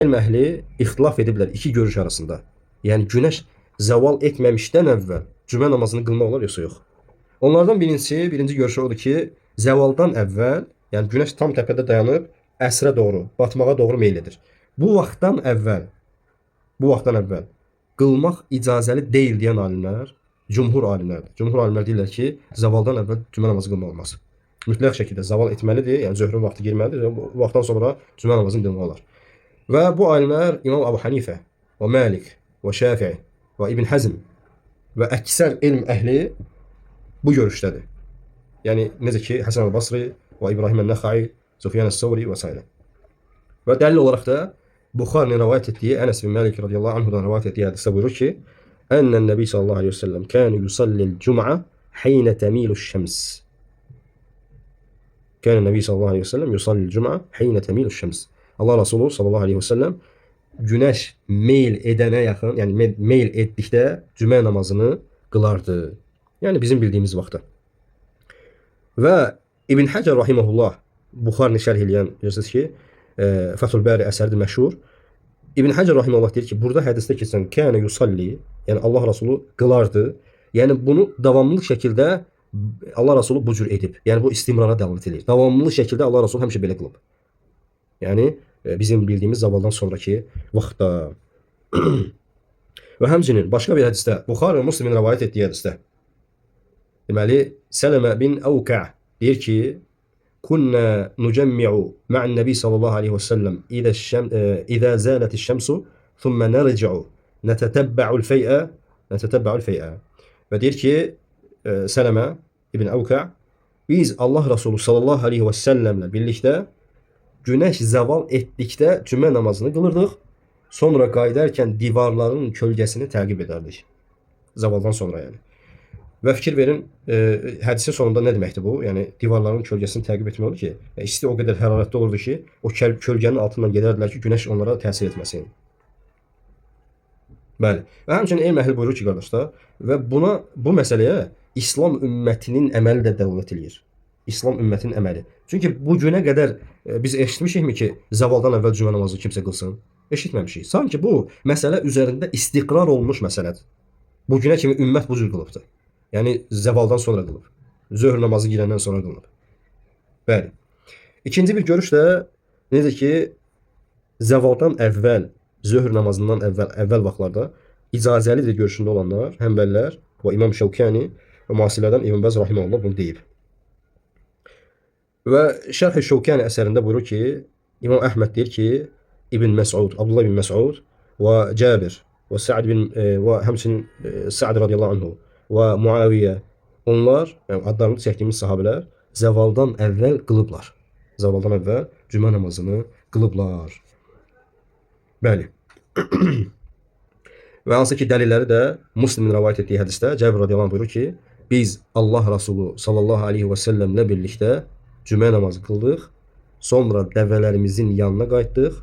Elm əhli ixtilaf ediblər iki görüş arasında. Yəni günəş zəval etməmişdən əvvəl cümə namazını qılmaq olar yoxsa yox? Onlardan birincisi, birinci görüşü odur ki, zəvaldan əvvəl, yəni günəş tam təpədə dayanıb əsrə doğru, batmağa doğru meyl edir. Bu vaxtdan əvvəl, bu vaxtdan əvvəl qılmaq icazəli deyil deyən alimlər cümhur alimlərdir. Cümhur alimlər deyirlər ki, zəvaldan əvvəl cümə namazı qılmaq olmaz. Mütləq şəkildə zaval etməlidir, yəni zöhrün vaxtı girməlidir. Bu vaxtdan sonra cümə namazını qılmaq olar. Və bu alimlər İmam Əbu Hanifə və Malik və Şafii və İbn Həzm və əksər elm əhli bu görüşdədir. Yəni necə ki Həsən el-Basri və İbrahim el-Nəxai, Sufyan el-Savri və s. Və dəlil olaraq da Buxarinin rivayet etdiyi Ənəs bin Məlik radiyallahu anhudan rivayet etdiyi hədisdə buyurur ki, Ənnən Nəbi sallallahu aleyhi ve sellem kânə yusallil cum'a heyne temilu şems. Kânə Nəbi sallallahu aleyhi ve sellem yusallil cum'a heyne temilu şems. Allah Resulü sallallahu aleyhi ve sellem günəş meyl edənə yaxın, yəni meyl etdikdə cümə namazını qılardı. Yəni bizim bildiyimiz vaxtda. Və İbn Həcər rahimehullah Buxarini şərh eləyən bilirsiniz ki, Fəthül Bəri əsəridir məşhur. İbn Həcər rahimehullah deyir ki, burada hədisdə keçən kənə yusalli, yəni Allah Resulü qılardı. Yəni bunu davamlı şəkildə Allah Resulü bu cür edib. Yəni bu istimrara dəlalət edir. Davamlı şəkildə Allah Resulü həmişə belə qılıb. Yəni bizim bildiyimiz zavaldan sonraki vaxtda. Və həmçinin başqa bir hədisdə Buxari və Müslimin rivayet etdiyi hədisdə deməli Sələmə bin Əvkə deyir ki, Kunna nucemmi'u ma'an Nəbi sallallahu aleyhi və səlləm izə zələt şəmsu thumma nərci'u nətətəbbə'ul fey'ə nətətəbbə'ul fey'ə. Və deyir ki, Sələmə ibn Əvkə biz Allah Resulü sallallahu aleyhi və səlləmlə birlikdə günəş zəval etdikdə cümə namazını qılırdıq. Sonra qayıdarkən divarların kölgəsini təqib edərdik. Zavaldan sonra yəni. Və fikir verin, hədisin sonunda nə deməkdir bu? Yəni divarların kölgəsini təqib etmək olur ki, isti o qədər hərarətli olurdu ki, o kölgənin altından gedərdilər ki, günəş onlara təsir etməsin. Bəli. Və həmçinin elm əhli buyurur ki, qardaşlar, və buna bu məsələyə İslam ümmətinin əməli də dəlalət eləyir. İslam ümmətinin əməli. Çünki bu günə qədər biz eşitmişikmi ki, zəvaldan əvvəl cümə namazı kimsə qılsın? Eşitməmişik. Sanki bu məsələ üzərində istiqrar olunmuş məsələdir. Bu günə kimi ümmət bu cür qılıbdır. Yəni zəvaldan sonra qılıb. Zöhr namazı girəndən sonra qılınıb. Bəli. İkinci bir görüş də necə ki, zəvaldan əvvəl, zöhr namazından əvvəl vaxtlarda icazəlidir görüşündə olanlar, həmbəllər və İmam Şəvkəni və müasirlərdən İbn Bəz rahimehullah bunu deyib. Və Şərh-i Şəvkəni əsərində buyurur ki, İmam Əhməd deyir ki, İbn Məsud, Abdullah ibn Məsud və Cabir və Sa'd bin və həmçinin Sa'd radiyallahu anhu və Muaviyə, onlar, yəni adlarını çəkdiyimiz sahabələr zəvaldan əvvəl qılıblar. Zəvaldan əvvəl cümə namazını qılıblar. Bəli. Və hansı ki dəlilləri də Müslimin rivayet etdiyi hədisdə Cabir radiyallahu anh buyurur ki, biz Allah Resulü sallallahu aleyhi və səlləmlə birlikdə cümə namazı qıldıq. Sonra dəvələrimizin yanına qayıtdıq.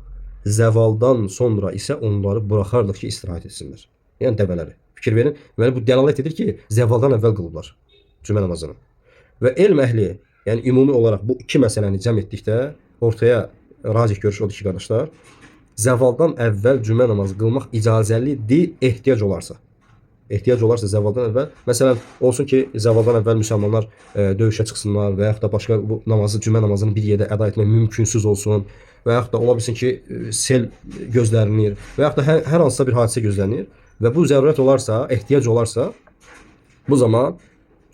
Zəvaldan sonra isə onları buraxardıq ki, istirahət etsinlər. Yəni dəvələri. Fikir verin. Deməli bu dəlalət edir ki, zəvaldan əvvəl qılıblar cümə namazını. Və elm əhli, yəni ümumi olaraq bu iki məsələni cəm etdikdə ortaya racih görüş odur ki, qardaşlar, zəvaldan əvvəl cümə namazı qılmaq icazəlidir, ehtiyac olarsa. Ehtiyac olarsa zəvaldan əvvəl, məsələn, olsun ki, zəvaldan əvvəl müsəlmanlar döyüşə çıxsınlar və yaxud da başqa bu namazı, cümə namazını bir yerdə əda etmək mümkünsüz olsun və yaxud da ola bilsin ki, sel gözlənilir və yaxud da hər hansısa bir hadisə gözlənilir və bu zərurət olarsa, ehtiyac olarsa, bu zaman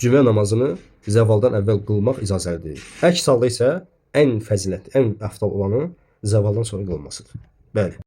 cümə namazını zəvaldan əvvəl qılmaq icazəlidir. Əks halda isə ən fəzilət, ən əfdal olanı zəvaldan sonra qılınmasıdır. Bəli.